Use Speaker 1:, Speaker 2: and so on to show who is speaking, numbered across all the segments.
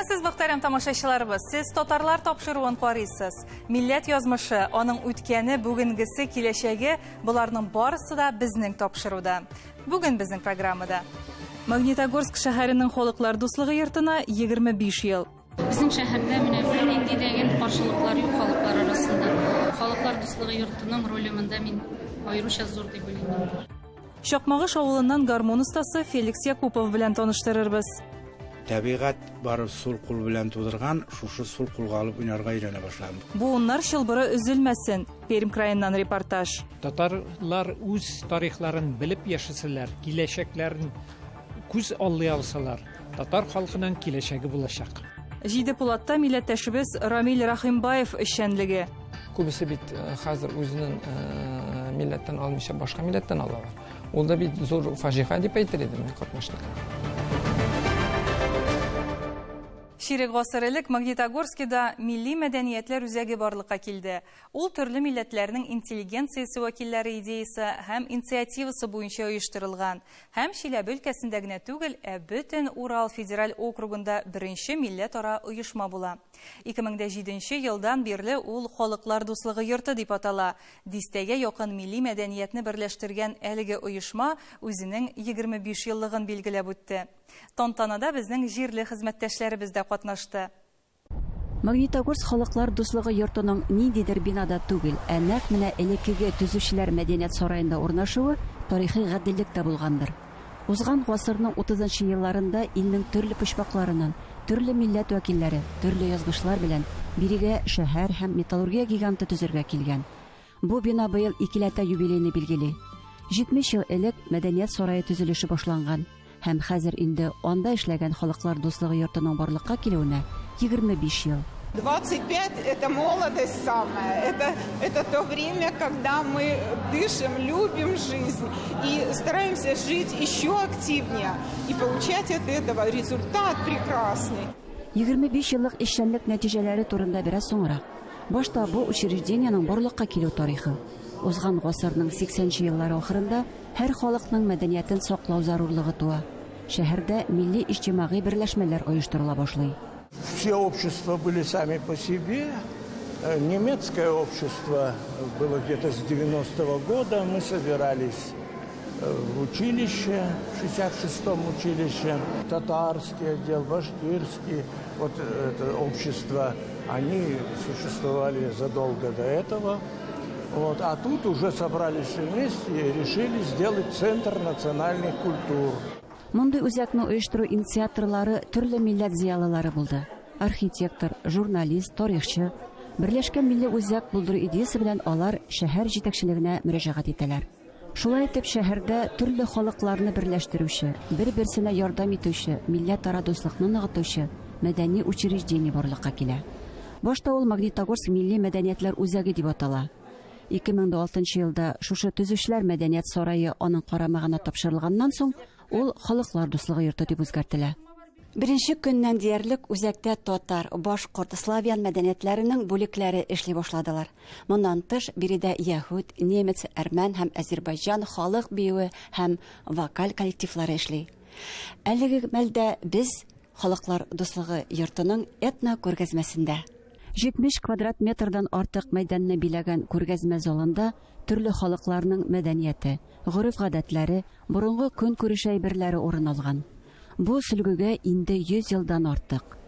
Speaker 1: Исәнмесез, мөхтәрәм тамашачыларыбыз. Сез татарлар тапшыруын карыйсыз. Милләт язмышы, аның үткәне, бүгенгесе, киләчәге, боларның барысы да безнең тапшыруда. Бүген безнең программада. Магнитогорск шәһәренең халыклар дуслыгы йортына 25 ел.
Speaker 2: Безнең шәһәрдә менә бернинди дә каршылыклар юк халыклар арасында. Халыклар дуслыгы йортының роле монда мин аеруча зур дип уйлыйм.
Speaker 1: Чакмагыш авылыннан гармун остасы Феликс Якупов белән таныштырырбыз.
Speaker 3: Табигать бары сул кул белән тудырган, шушы сул кулга алып уйнарга өйрәнә башладым.
Speaker 1: Буыннар чылбыры өзелмәсен. Пермь краеннан репортаж.
Speaker 4: Татарлар үз тарихларын белеп яшәсәләр, киләчәкләрен күз аллый алсалар, татар халкының киләчәге булачак.
Speaker 1: Җиде Пулатта милләттәшебез Рамил Рахимбаев эшчәнлеге.
Speaker 5: Күбесе бит хәзер үзенең милләттән алмыйча башка милләттән алалар. Ул да бит зур фаҗига дип әйтер идем мин катнашлык.
Speaker 1: Чирек гасыр элек Магнитогорскида милли мәдәниятләр үзәге барлыкка килде. Ул төрле милләтләрнең интеллигенциясе вәкилләре идеясы һәм инициативасы буенча оештырылган. Һәм Чиләбе өлкәсендә генә түгел, ә бөтен Урал федераль округында беренче милләтара оешма була. 2007 елдан бирле ул Халыклар дуслыгы йорты дип атала. Дистәгә якын милли мәдәниятне берләштергән әлеге оешма үзенең 25 еллыгын билгеләп үтте. Тантанада безнең җирле хезмәттәшләребез дә катнашты.
Speaker 6: Магнитогорск халыклар дуслыгы йортының ниндидер бинада түгел, ә нәкъ менә элеккеге төзүчеләр мәдәният сараенда урнашуы тарихи гаделлек тә булгандыр. Узган гасырның 30 елларында илнең төрле почмакларыннан төрле милләт вәкилләре, төрле язмышлар белән бирегә шәһәр һәм металлургия гиганты төзергә килгән. Бу бина быел икеләтә юбилейны билгели. 70 ел элек мәдәният сарае төзелеше башланган. Һәм хәзер инде анда эшләгән халыклар дуслыгы йортының барлыкка килүенә 25 ел.
Speaker 7: 25 – это молодость самая, это то время, когда мы дышим, любим жизнь и стараемся жить еще активнее и получать от этого результат прекрасный.
Speaker 6: 25 еллык эшчәнлек нәтиҗәләре турында бераз соңрак. Башта бу учреждениенең барлыкка килү тарихы. Узган гасырның 80 еллары ахырында һәр халыкның мәдәниятен саклау зарурлыгы туа. Шәһәрдә милли иҗтимагый берләшмәләр оештырыла башлый.
Speaker 8: Все общества были сами по себе. Немецкое общество было где-то с 90-го года. Мы собирались в училище, в 66-м училище. Татарский отдел, башкирский, вот это общество, они существовали задолго до этого. Вот. А тут уже собрались все вместе и решили сделать Центр национальных культур.
Speaker 6: Мондый үзәкне оештыру инициаторлары төрле милләт зыялылары булды. Архитектор, журналист, тарихчы. Берләшкән милли үзәк булдыру идеясы белән алар шәһәр җитәкчелегенә мөрәҗәгать итәләр. Шулай итеп шәһәрдә төрле халыкларны берләштерүче, бер-берсенә ярдәм итүче, милләтара дуслыкны ныгытучы мәдәни учреждение барлыкка килә. Башта ул Магнитогорск милли мәдәниятләр үзәге дип атала. 2006 елда шушы төзүчеләр мәдәният сарае аның карамагына тапшырылганнан соң, ул Халыклар дуслыгы йорты дип үзгәртелә. Беренче көннән диярлек үзәктә татар, башкорт, славян мәдәниятләренең бүлекләре эшли башладылар. Моннан тыш биредә яһүд, немец, әрмән һәм әзербайҗан халык биюе һәм вокаль коллективлары эшли. Әлеге мәлдә без Халыклар дуслыгы йортының этно күргәзмәсендә. 70 квадрат метрдан артык мәйданны биләгән күргәзмә залында төрле халыкларның мәдәнияте, гореф-гадәтләре, борынгы көнкүреш әйберләре урын алган. Бу сөлгегә инде 100 елдан артык.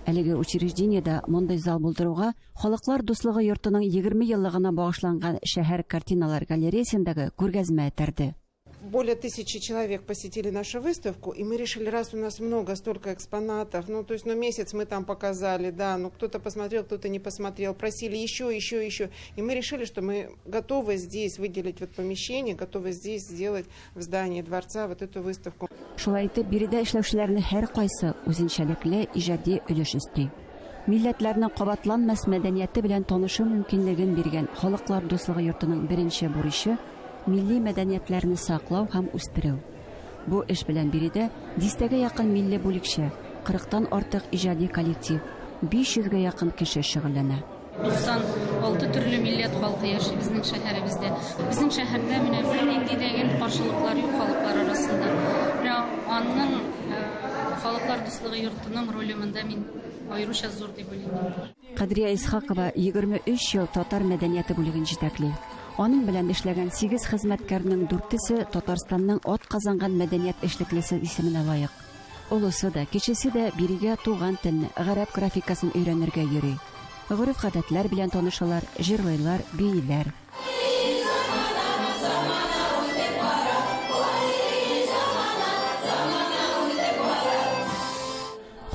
Speaker 6: Әлеге учреждениедә мондый зал булдыруга Халыклар дуслыгы йортының 20 еллыгына багышланган шәһәр картиналар галереясындагы күргәзмә этәрде.
Speaker 7: Более 1000 человек посетили нашу выставку, и мы решили, раз у нас много, столько экспонатов, ну, то есть, ну, месяц мы там показали, да, ну, кто-то посмотрел, кто-то не посмотрел, просили еще, еще, еще. И мы решили, что мы готовы здесь выделить вот помещение, готовы здесь сделать в здании дворца вот эту выставку.
Speaker 6: Шулай итеп, биредә эшләүчеләрнең һәркайсы үзенчәлекле иҗади өлеш өсти. Милләтләрнең кабатланмас мәдәнияте белән танышу мөмкинлеген биргән Халыклар дуслыгы йортының беренче бурычы милли мәдәниятләрне саклау һәм үстерү. Бу эш белән биредә дистәгә якын милли бүлекчә, 40-тан артык иҗади коллектив, 500гә якын кеше шөгыльләнә.
Speaker 2: 96 төрле милләт халкы яши безнең шәһәребездә. Безнең шәһәрдә менә бернинди дә каршылыклар юк халыклар арасында. Менә аның Халыклар дуслыгы йортының роле монда мин аеруча зур дип уйлыйм мин.
Speaker 6: Кадрия Исхакова 23 ел татар мәдәнияте бүлеген җитәкли. Аның белән эшләгән 8 хезмәткәрнең дүртесе Татарстанның атказанган мәдәният эшлеклесе исеменә лаек. Олысы да, кечесе дә бирегә туган телне, гарәп графикасын өйрәнергә йөри. Гореф-гадәтләр белән танышалар, җырлыйлар, бииләр.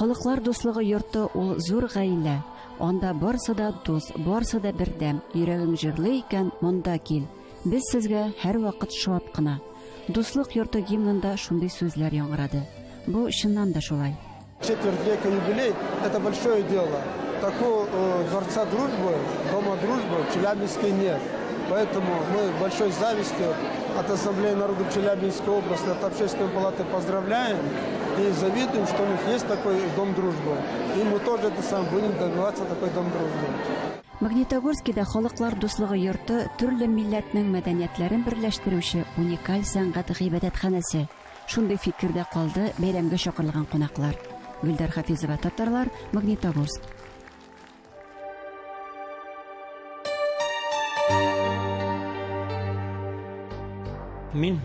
Speaker 6: Халыклар дуслыгы йорты ул зур гаилә. Анда барсы да дус, барсы да бердәм. Йөрәгең җырлый икән, монда кил. Без сезгә һәрвакыт шат кына. Дуслык йорты гимнында шундый сүзләр яңгырады. Бу чыннан да шулай.
Speaker 9: Четверть века юбилей – это большое дело. Такого э, дворца дружбы, дома дружбы в Челябинске нет. Поэтому мы большой завистью от Ассамблеи народов Челябинской области, от Общественной палаты поздравляем и завидуем, что у них есть такой дом дружбы. И мы тоже это сам будем добиваться такой дом дружбы.
Speaker 6: Магнитогорскида Халыклар дуслыгы йорты төрле милләтнең мәдәниятләрен берләштерүче уникаль сәнгать гыйбадәтханәсе. Шундый фикердә калды бәйрәмгә чакырылган кунаклар. Гөлдәр Хафизова, татарлар, Магнитогорск.
Speaker 10: Мин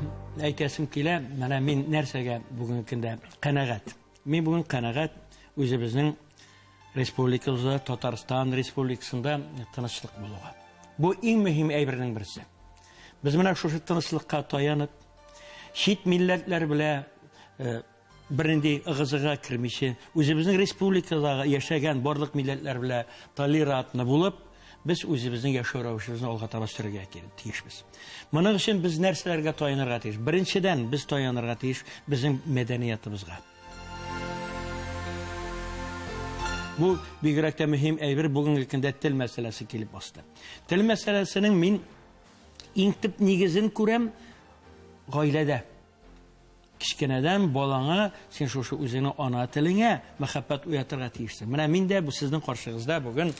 Speaker 10: әйтәсем килә, менә мин нәрсәгә бүгенге көндә канәгать. Мин бүген канәгать үзебезнең республикабызда, Татарстан республикасында тынычлык булуга. Бу иң мөһим әйбернең берсе. Без менә шушы тынычлыкка таянып, чит милләтләр белән э, бернинди ыгы-зыгыга кермичә, үзебезнең республикадагы яшәгән барлык милләтләр белән толерантны булып, без үзебезнең яшәү рәвешебезне алга таба сөрергә тиешбез. Моның өчен без нәрсәләргә таянырга тиеш? Беренчедән, без таянырга тиеш безнең мәдәниятыбызга. Бу бигрәк тә мөһим әйбер бүгенге көндә тел мәсьәләсе килеп басты. Тел мәсьәләсенең мин иң төп нигезен күрәм гаиләдә. Кечкенәдән балаңа син шушы үзеңнең ана телеңә мәхәббәт уятырга тиешсең. Менә мин дә бу сезнең каршыгызда бүген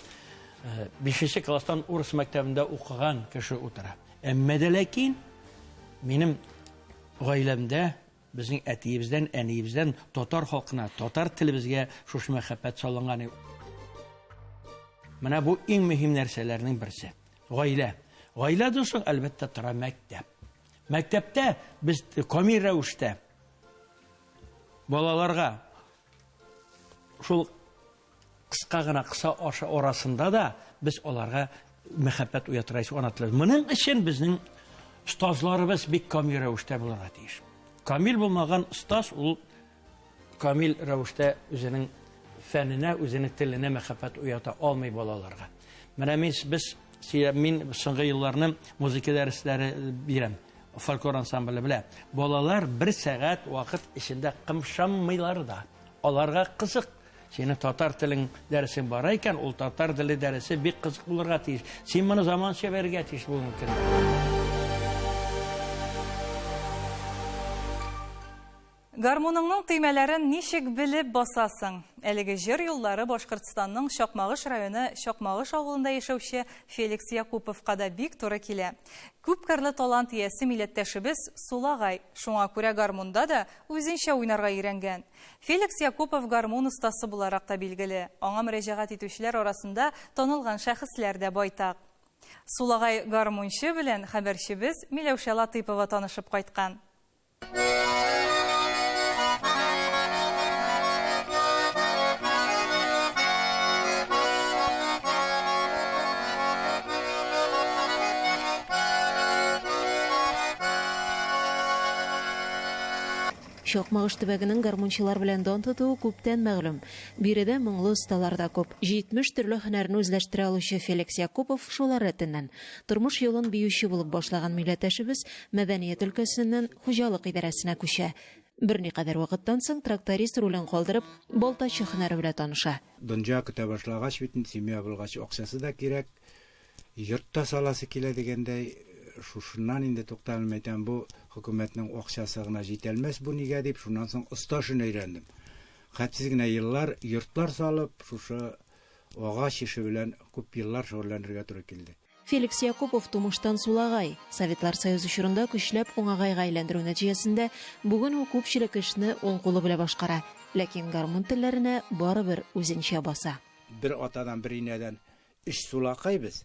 Speaker 10: 5 класстан урыс мәктәбендә укыган кеше утыра. Әмма дә ләкин минем гаиләмдә безнең әтиебездән, әниебездән татар халкына, татар телебезгә шушы мәхәббәт салынган. Менә бу иң мөһим нәрсәләрнең берсе. Гаилә. Гаиләдән соң, әлбәттә, тора мәктәп. Мәктәптә без камил рәвештә балаларга шул кыска гына кыса аша арасында да без аларга мәхәббәт уятырга тиеш ана телебез. Моның өчен безнең остазларыбыз бик камил рәвештә булырга тиеш. Камил булмаган остаз ул камил рәвештә үзенең фәненә, үзенең теленә мәхәббәт уята алмый балаларга. Менә мин без мин соңгы елларны музыка дәресләре бирәм. Фольклор ансамбле белән. Балалар бер сәгать вакыт эчендә кымшанмыйлар да. Аларга кызык. Синең татар телең дәресең бар икән, ул татар теле дәресе бик кызык булырга тиеш. Син моны заманча бирергә тиеш бүгенге көндә.
Speaker 1: Гармуныңның төймәләрен ничек белеп басасың? Әлеге җыр юллары Башкортстанның Чакмагыш районы Чакмагыш авылында яшәүче Феликс Якуповка да бик туры килә. Күпкырлы талант иясе милләттәшебез сулагай, шуңа күрә гармунда да үзенчә уйнарга өйрәнгән. Феликс Якупов гармун остасы буларак та билгеле. Аңа мөрәҗәгать итүчеләр арасында танылган шәхесләр дә байтак. Сулагай гармунчы белән хәбәрчебез Миләүшә Латыйпова танышып кайткан.
Speaker 11: Чакмагыш төбәгенең гармунчылар белән дан тотуы күптән мәгълүм. Биредә моңлы осталар да күп. 70 төрле һөнәрне үзләштерә алучы Феликс Якупов шулар рәтеннән. Тормыш юлын биюче булып башлаган милләттәшебез мәдәният өлкәсеннән хуҗалык идарәсенә күчә. Берникадәр вакыттан соң тракторист ролен калдырып, балтачы һөнәре белән таныша.
Speaker 3: Дөнья көтә башлагач бит инде, семья булгач, акчасы да кирәк, йорт та саласы килә дигәндәй, шушыннан инде тукталмый әйтәм, бу хөкүмәтнең акчасы гына җитәлмәс бу нигә дип, шуннан соң оста эшен өйрәндем. Хәтсез генә еллар йортлар салып, шушы агач эше белән күп еллар шөгыльләнергә туры килде.
Speaker 11: Феликс Якупов тумыштан сулагай. Советлар Союзы чорында көчләп уңагайга әйләндерү нәтиҗәсендә бүген ул күпчелек эшне уң кулы белән башкара. Ләкин гармун телләренә барыбер үзенчә баса.
Speaker 3: Бер атадан, бер инәдән өч сулакай без.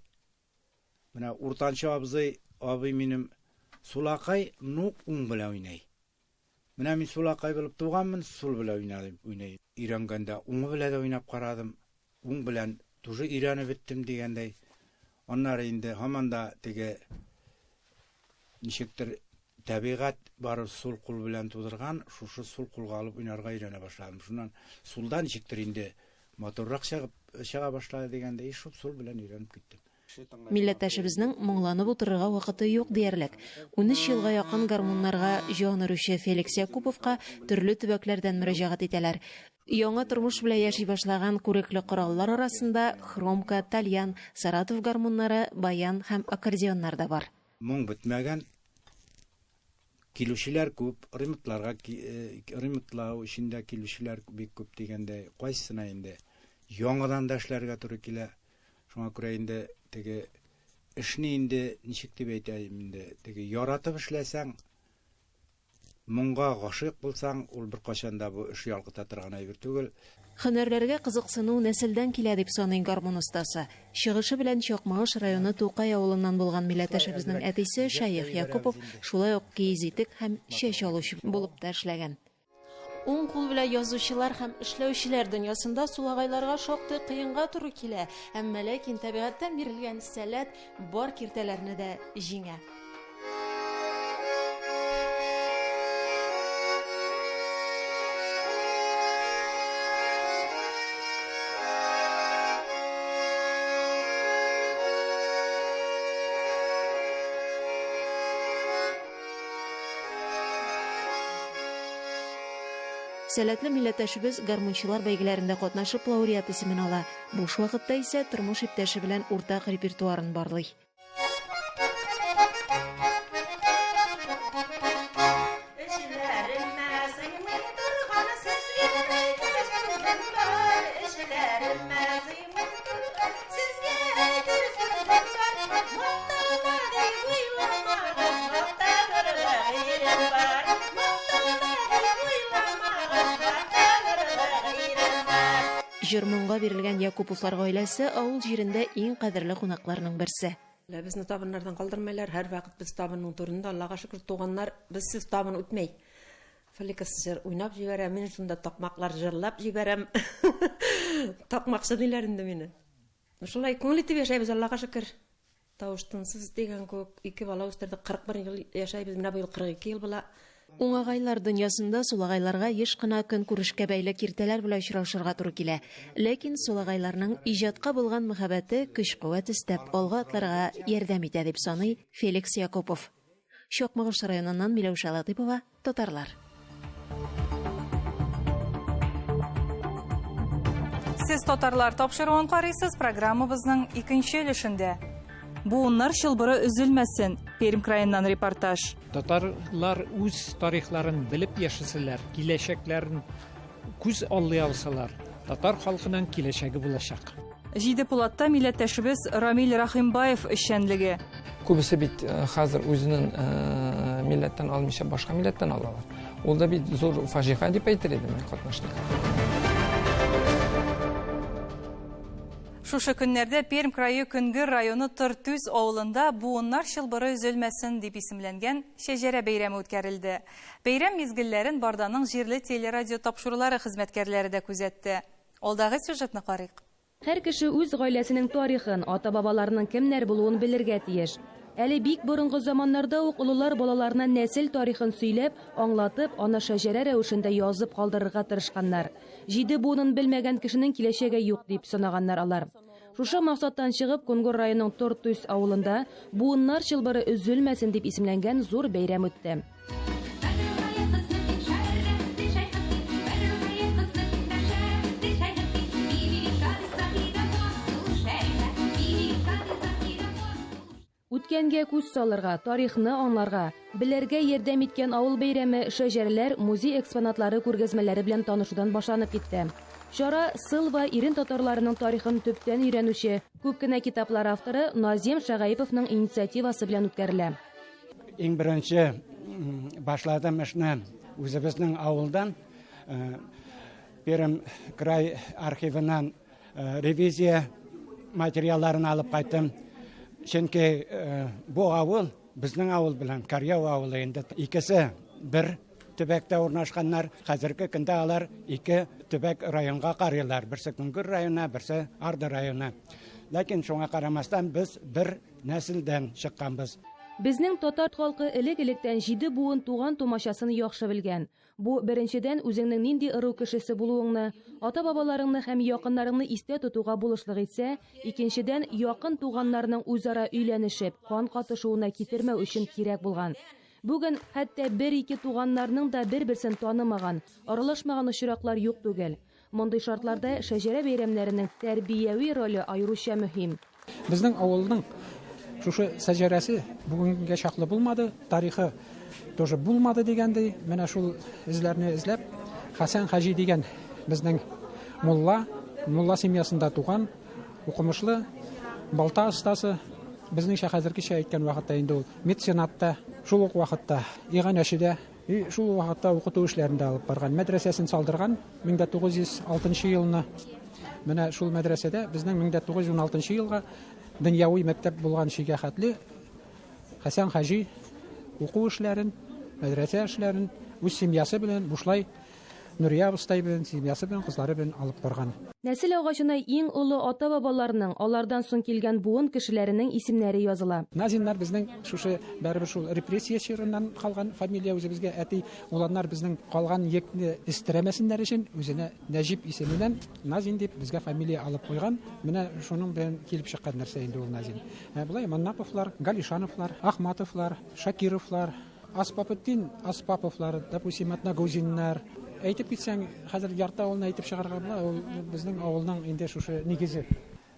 Speaker 3: Менә уртанчы абзый, абый минем сулакай, ну, уң белән уйный. Менә мин сулакай булып туганмын, сул белән уйнадым, уйный. Өйрәнгәндә уңы белән дә уйнап карадым. Уң белән тоже өйрәнеп беттем дигәндәй. Аннары инде һаман да теге ничектер табигать бары сул кул белән тудырган, шушы сул кулга алып уйнарга өйрәнә башладым. Шуннан сулда ничектер инде матуррак чыгып чыга башлады дигәндәй, шул сул белән өйрәнеп киттем.
Speaker 11: Милләттәшебезнең моңланып утырырга вакыты юк диярлек. 13 елга якын гармуннарга җан өрүче Феликс Якуповка төрле төбәкләрдән мөрәҗәгать итәләр. Яңа тормыш белән яши башлаган күрекле кораллар арасында хромка, тальян, Саратов гармуннары, баян һәм аккордеоннар да бар.
Speaker 3: Моң бетмәгән, килүчеләр күп, ремонтларга ремонтлау өчен дә килүчеләр бик күп дигәндәй, кайсысына инде яңадан да эшләргә туры килә. Шуңа күрә инде теге эшне инде ничек дип әйтәем инде, теге яратып эшләсәң, моңга гашыйк булсаң, ул беркайчан да бу эш ялкыта торган әйбер түгел.
Speaker 11: Һөнәрләргә кызыксыну нәселдән килә дип саный гармун остасы. Чыгышы белән Чакмагыш районы Тукай авылыннан булган милләттәшебезнең әтисе Шәех Якупов шулай ук киез итек һәм чәч алучы булып та эшләгән. Уң кул белән язучылар һәм эшләүчеләр дөньясында сулагайларга шактый кыенга туры килә. Әмма ләкин табигатьтән бирелгән сәләт бар киртәләрне дә җиңә. Сәләтле милләттәшебез гармунчылар бәйгеләрендә катнашып лауреат исемен ала. Буш вакытта исә тормыш иптәше белән уртак репертуарын барлый. Җыр-моңга бирелгән Якуповлар гаиләсе авыл җирендә иң кадерле кунакларның берсе.
Speaker 12: Безне табыннардан калдырмыйлар, һәрвакыт без табынның түрендә, Аллага шөкер, туганнар безсез табын үтмәй. Феликс җыр уйнап җибәрә, мин шунда такмаклар җырлап җибәрәм. Такмакчы диләр инде мине. Шулай күңел итеп яшәйбез, Аллага шөкер. Тавыш тынсыз дигән күк, ике бала үстердек, 41 ел яшәйбез, менә быел 42 ел була.
Speaker 11: Уңагайлар дөньясында сулагайларга еш кына көнкүрешкә бәйле киртәләр белән очрашырга туры килә. Ләкин сулагайларның иҗатка булган мәхәббәте көч-куәт өстәп алга атларга ярдәм итә, дип саный Феликс Якупов. Чакмагыш районыннан Миләүшә Латыйпова, Татарлар.
Speaker 1: Сез Татарлар тапшыруын карыйсыз, программабызның икенче өлешендә. Буыннар чылбыры өзелмәсен. Пермь краеннан репортаж.
Speaker 4: Татарлар үз тарихларын белеп яшәсәләр, киләчәкләрен күз аллый алсалар, татар халкының киләчәге булачак.
Speaker 1: Җиде Пулатта милләттәшебез Рамил Рахимбаев эшчәнлеге.
Speaker 5: Күбесе бит хәзер үзенең милләттән алмыйча башка милләттән алалар. Ул да бит зур фаҗига дип әйтер идем мин катнашты.
Speaker 1: Шушы көннәрдә Пермь крае Көнгер районы Тыртүз авылында Буыннар чылбыры өзелмәсен дип исемләнгән шәҗәрә бәйрәме үткәрелде. Бәйрәм мизгелләрен Барданың җирле телерадио тапшырулары хезмәткәрләре дә күзәтте. Алдагы сюжетны карыйк.
Speaker 13: Һәр кеше үз гаиләсенең тарихын, ата-бабаларының кемнәр булуын белергә тиеш. Әле бик борынгы заманнарда ук олылар балаларына нәсел тарихын сөйләп, аңлатып, аны шәҗәрә рәвешендә язып калдырырга тырышканнар. Җиде буынын белмәгән кешенең киләчәге юк, дип санаганнар алар. Шушы максаттан чыгып, Кунгур районының Тортүз авылында Буыннар чылбыры өзелмәсен дип исемләнгән зур бәйрәм үтте. Үткәнгә күз салырга, тарихны аңларга, белергә ярдәм иткән авыл бәйрәме шәҗәрәләр, музей экспонатлары күргәзмәләре белән танышудан башланып китте. Чара Сылва ирен татарларының тарихын төптән өйрәнүче, күп кенә китаплар авторы Назим Шәгаиповның инициативасы белән үткәрелә.
Speaker 14: Иң беренче башладым эшне үзебезнең авылдан. Пермь край архивыннан ревизия материалларын алып кайттым. Чөнки бу авыл безнең авыл белән Карьяу авылы инде икесе бер төбәктә урнашканнар. Хәзерге көндә алар ике төбәк районга карыйлар. Берсе Көнгер районы, берсе Арды районы. Ләкин шуңа карамастан без бер нәселдән чыкканбыз.
Speaker 13: Безнең татар халкы элек-электән җиде буын туган тумачасын яхшы белгән. Бу, беренчедән, үзеңнең нинди ыру кешесе булуыңны, ата-бабаларыңны һәм якыннарыңны истә тотуга булышлык итсә, икенчедән, якын туганнарның үзара өйләнешеп, кан катышуына китермәү өчен кирәк булган. Бүген хәтта бер-ике туганнарның да бер-берсен танымаган, аралашмаган очраклар юк түгел. Мондый шартларда шәҗәрә бәйрәмнәренең тәрбияви роле аеруча мөһим.
Speaker 15: Безнең авылның шушы шәҗәрәсе бүгенгә чаклы булмады, тарихы тоже булмады дигәндәй, менә шул эзләрне эзләп, Хәсән Хаҗи дигән безнең мулла, мулла семьясында туган, укымышлы, балта остасы, безнеңчә хәзергечә әйткән вакытта инде ул меценат та, шул ук вакытта иганәче дә, и шул ук вакытта укыту эшләрен дә алып барган, мәдрәсәсен салдырган 1906 елны. Менә шул мәдрәсәдә безнең 1916 елга дөньяви мәктәп булган чигә хәтле Хәсән Хаҗи уку эшләрен, мәдрәсә эшләрен үз семьясы белән бушлай Нурия абыстай белән, семьясы белән, кызлары белән алып барган.
Speaker 13: Нәсел агачына иң олы ата-бабаларның, алардан соң килгән буын кешеләренең исемнәре языла.
Speaker 15: Назиннар безнең шушы барыбер шул репрессия чорыннан калган фамилия үзебезгә әти уланнар безнең калган йөкне өстерәмәсеннәр өчен үзенә Нәҗип исеменнән Назин дип безгә фамилия алып куйган. Менә шуның белән килеп чыккан нәрсә инде ул Назин. Ә болай Маннаповлар, Галишановлар, Ахматовлар, Шакировлар, Аспапетдин Аспаповлар, допустим, Атнагузиннар. Әйтеп китсәң, хәзер ярты авылны әйтеп чыгарга була, ул безнең авылның инде шушы нигезе.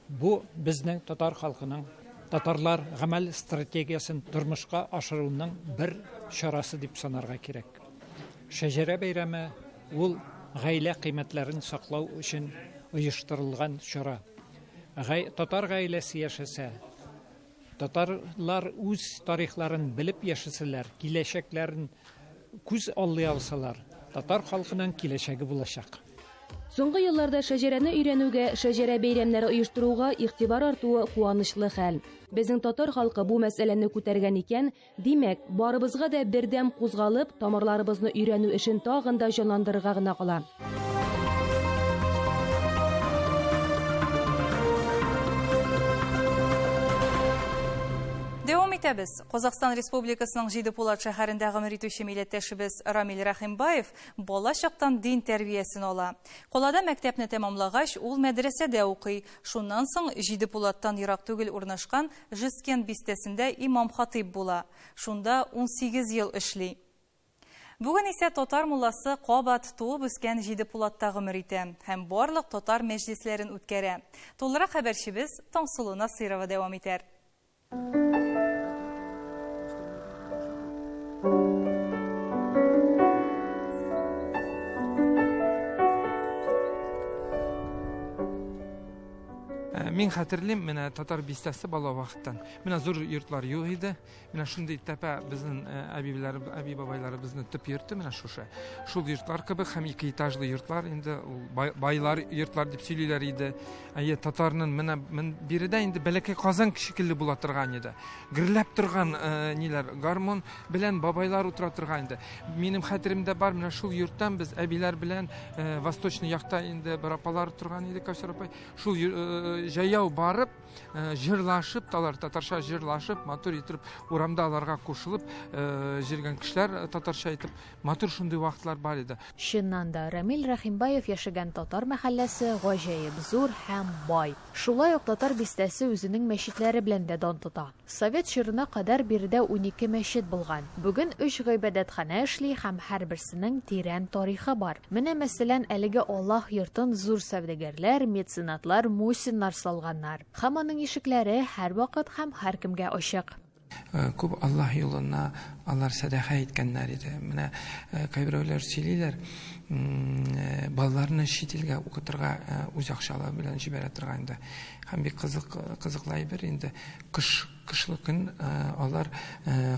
Speaker 4: Бу безнең татар халкының татарлар гамәл стратегиясен тормышка ашыруның бер чарасы дип санарга кирәк. Шәҗәрә бәйрәме ул гаилә кыйммәтләрен саклау өчен оештырылган чара. Татар гаиләсе яшәсә, татарлар үз тарихларын белеп яшәсәләр, киләчәкләрен күз аллый алсалар, татар халкының киләчәге булачак.
Speaker 13: Соңгы елларда шәҗәрәне өйрәнүгә, шәҗәрә бәйрәмнәре оештыруга игътибар артуы куанычлы хәл. Безнең татар халкы бу мәсьәләне күтәргән икән, димәк, барыбызга да бердәм кузгалып, тамырларыбызны өйрәнү эшен тагын да җанландырырга гына кала.
Speaker 1: Дәвам итәбез. Казахстан Республикасының Җидепулат шәһәрендә гомер итүче милләттәшебез Рамил Рәхимбаев бала чактан дин тәрбиясен ала. Калада мәктәпне тәмамлагач, ул мәдрәсәдә укый. Шуннан соң Җидепулаттан ерак түгел урнашкан Жескен бистәсендә имам-хатыйп була. Шунда 18 ел эшли. Бүген исә татар мулласы кабат туып үскән Җидепулатта гомер итә һәм барлык татар мәҗлесләрен үткәрә. Тулырак хәбәрчебез Таңсылу Насыйрова дәвам итәр.
Speaker 5: Мин хәтерлим, менә татар бистәсе бала вакыттан. Менә зур йортлар юк иде. Менә шундый тәпә безнең әбиләр, әби бабайларыбызның төп йорты менә шушы. Шул йортлар кебек һәм ике этажлы йортлар инде ул байлар йортлар дип сөйлиләр иде. Әйе, татарның менә биредә инде бәләкәй Казан шикелле була торган иде. Гөрләп торган э, ниләр, гармун белән бабайлар утыра торган иде. Минем хәтеремдә бар, менә шул йорттан без әбиләр белән э, восточный якта инде бер апалар торган иде, Кәүсәр апай. Шул э, җәяү барып, җырлашып, алар татарча җырлашып, матур итеп урамда аларга кушылып җөргән кешеләр татарча итеп Матур шундый вакытлар бар иде.
Speaker 11: Чыннан да, Рамил Рәхимбаев яшәгән татар мәхәлләсе гаҗәеп зур һәм бай. Шулай ук татар бистәсе үзенең мәчетләре белән дә дан тота. Совет чорына кадәр биредә 12 мәчет булган. Бүген өч гыйбадәтханә эшли һәм һәрберсенең тирән тарихы бар. Менә, мәсәлән, әлеге Аллаһ йортын зур сәүдәгәрләр, меценатлар Мусиннар салганнар. Һәм аның ишекләре һәрвакыт һәм һәркемгә ачык.
Speaker 5: Э, күп Аллаһ юлына алар сәдака иткәннәр иде. Менә э, кайберәүләр сөйлиләр, э, балаларны чит илгә укытырга үз акчалары белән җибәрә торган иде. Һәм бик кызык кызыклы әйбер инде. Кыш кышлы көн алар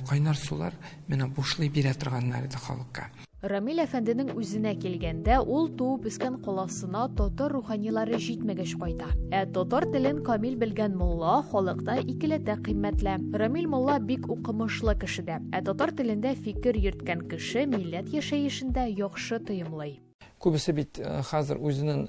Speaker 5: кайнар сулар менә бушлый бирә торганнар иде халыкка.
Speaker 16: Рамил әфәнденең үзенә килгәндә, ул туып үскән каласына татар руханилары җитмәгәч кайта. Ә татар телен камил белгән мулла халыкта икеләтә кыйммәтле. Рамил мулла бик укымышлы кеше дә. Ә татар телендә фикер йөрткән кеше милләт яшәешен дә яхшы тоемлый.
Speaker 5: Күбесе бит хәзер үзенең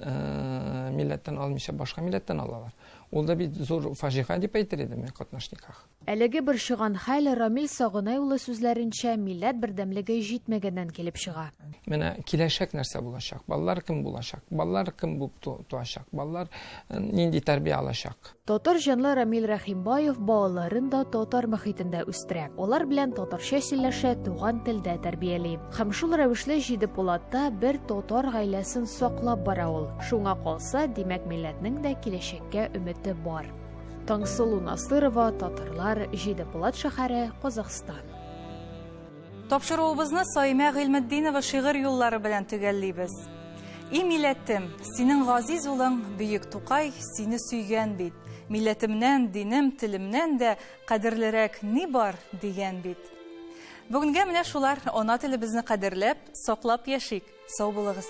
Speaker 5: милләттән алмыйча башка милләттән алалар. Ул да бит зур фаҗига дип әйтер идем мин катнаш никах.
Speaker 16: Әлеге борчыган хәл, Рамил Сагынай улы сүзләренчә, милләт бердәмлеге җитмәгәннән килеп чыга.
Speaker 5: Менә киләчәк нәрсә булачак, балалар кем булачак, балалар кем булып туачак, балалар нинди тәрбия алачак.
Speaker 16: Татар җанлы Рамил Рәхимбаев балаларын да татар мохитендә үстерә. Алар белән татарча сөйләшә, туган телдә тәрбияли. Һәм шул рәвешле Җидепулатта бер татар гаиләсен саклап бара ул. Шуңа калса, димәк, милләтнең дә киләчәккә өмете бар. Таңсылу Насырова, Татарлар, Җидепулат шәһәре, Казахстан.
Speaker 1: Тапшыруыбызны Саимә Гыйльметдинова шигырь юллары белән төгәллибез. И милләтем, синең газиз улың, бөек Тукай, сине сөйгән бит. Милләтемнән, динем, телемнән дә кадерлерәк ни бар, дигән бит. Бүгенгә менә шулар, ана телебезне кадерләп, саклап яшик. Сау булыгыз.